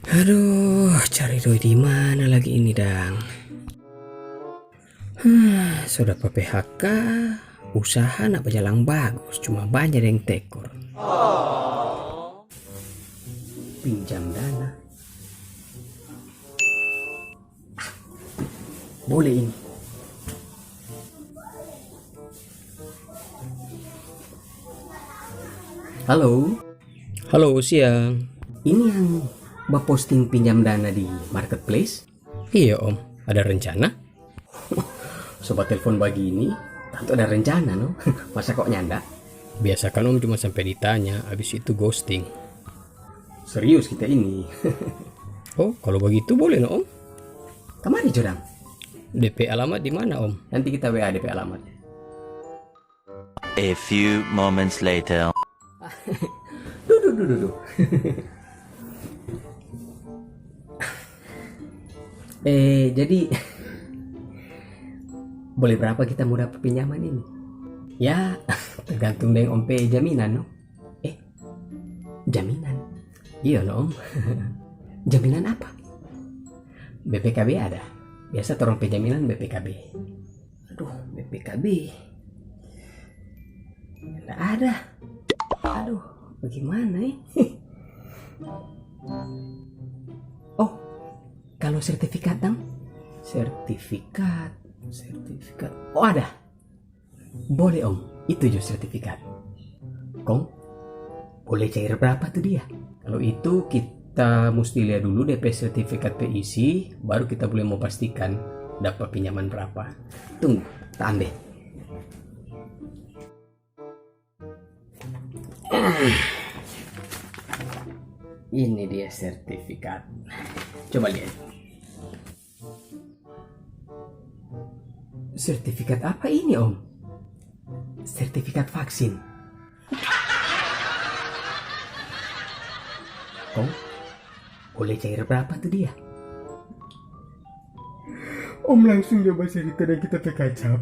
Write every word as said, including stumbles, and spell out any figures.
Aduh, cari doi di mana lagi ini dang? Huh, so dapa P H K, usaha nda bajalang bagus, cuma banya deng tekor. Pinjam dana. Boleh ini. Halo. Halo, siang. Ini yang baposting pinjam dana di marketplace? Iya, Om. Ada rencana? So batelfon bagini, tantu ada rencana, no? Masa kok nyanda? Biasa kan Om cuma sampe ditanya, abis itu ghosting. Serius kita ini. Oh, kalau begitu boleh no, Om. Kamari jo dang. D P alamat di mana, Om? Nanti kita W A D P alamat. A few moments later. Duh, duh, duh, duh, duh. Eh, jadi, boleh berapa kita mo dapa pinjaman ini? Ya, tergantung deng Om pe jaminan, no? Eh, jaminan? Iyo, no, Om. Jaminan apa? B P K B ada. Biasa torang pe jaminan B P K B. Aduh, B P K B. Nda ada. Aduh, bagaimana, eh? Oh, kalau sertifikat dang? Sertifikat, sertifikat. Oh, ada. Boleh, Om. Itu jo sertifikat. Kong, boleh cair berapa tu dia? Kalau itu, kita musti lia dulu de pe sertifikat pe isi, baru kita boleh mo pastikan dapa pinjaman berapa. Tunggu, ta ambe. Ini dia sertifikat. Coba lihat. Sertifikat apa ini, Om? Sertifikat vaksin. Kong, boleh cair berapa tu dia? Om langsung jo bacerita deng kita pe kacap.